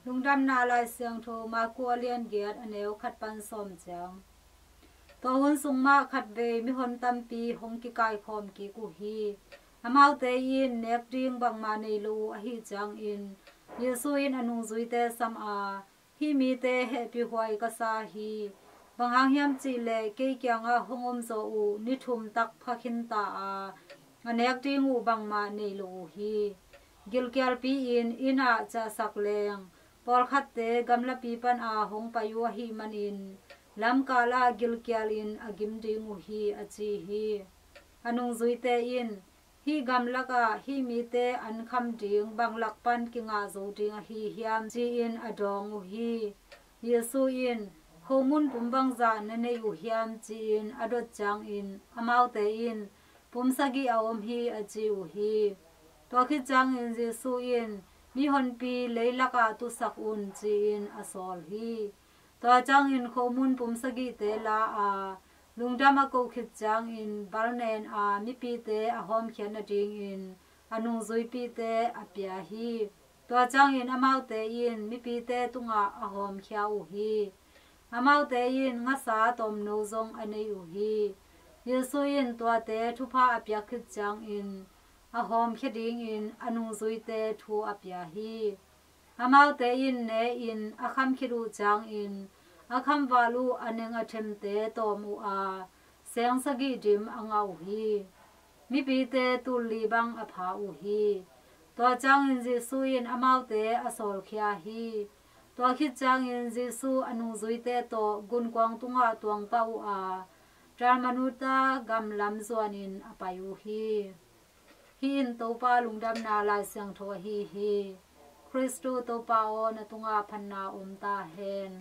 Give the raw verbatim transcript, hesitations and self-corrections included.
Lungdamna Lai Siangtho Marku a lian giat, a neu khat pan sawm ciang. Tua hun sung mah khatvei mihon tampi hong kikaikhawm kik uh hi. Amaute in nek ding bangmah nei lo uh ahih ciangin, Jesu in a nungzuite sam a, "Hih mite hehpihhuai ka sa hi. Bang hang hiam cih leh kei kiangah hong omzawh uh ni thum tak pha khinta a, a nek ding uh bangmah nei lo uh hi. Gilkialpi-in inn ah ciahsak leng, pawlkhatte gamlapi pana hong pai uh ahih manin, lamkal ah gilkialin a gim ding uh hi," a ci hi. A nungzuite in, "Hih gamlak ah hih mite an kham ding bang lak pan kingah zo ding ahi hiam?" ci-in a dawng uh hi. Jesu in, "Khomun pum bangzah na nei uh hiam?" ci-in a dot ciangin, amaute in, "Pum sagih a om hi," a ci uh hi. Tua khit ciangin Jesu in, "Mihonpi leilak ah tusak un," ci-in a sawl hi. Tua ciangin khomun pum sagihte la a, lungdam a koh khit ciangin balnen a mipite a hawmkhiat nadingin a nungzuipite a pia hi. Tua ciangin amaute in mipite tungah a hawmkhia uh hi. Amaute in ngasa tawmno zong a nei uh hi. Jesu in tuate thupha a piak khit ciangin a hawmkhia dingin a nungzuite thu a pia hi. Amaute in ne-in a kham khit uh ciangin, a khamval uh a neng a themte tawm uh a, seng sagih dim a ngah uh hi. Mipite tul li bang a pha uh hi. Tua ciangin Jesu in amaute a sawlkhia hi. Tua khit ciangin Jesu a nungzuite tawh gunkuang tungah tuangpah uh a, Dalmanuta gam lam zuanin a pai uh hi. Hih in Topa Lungdamna Lai Siangtho ahi hi. Khristu Topa aw, na tungah phatna om ta hen.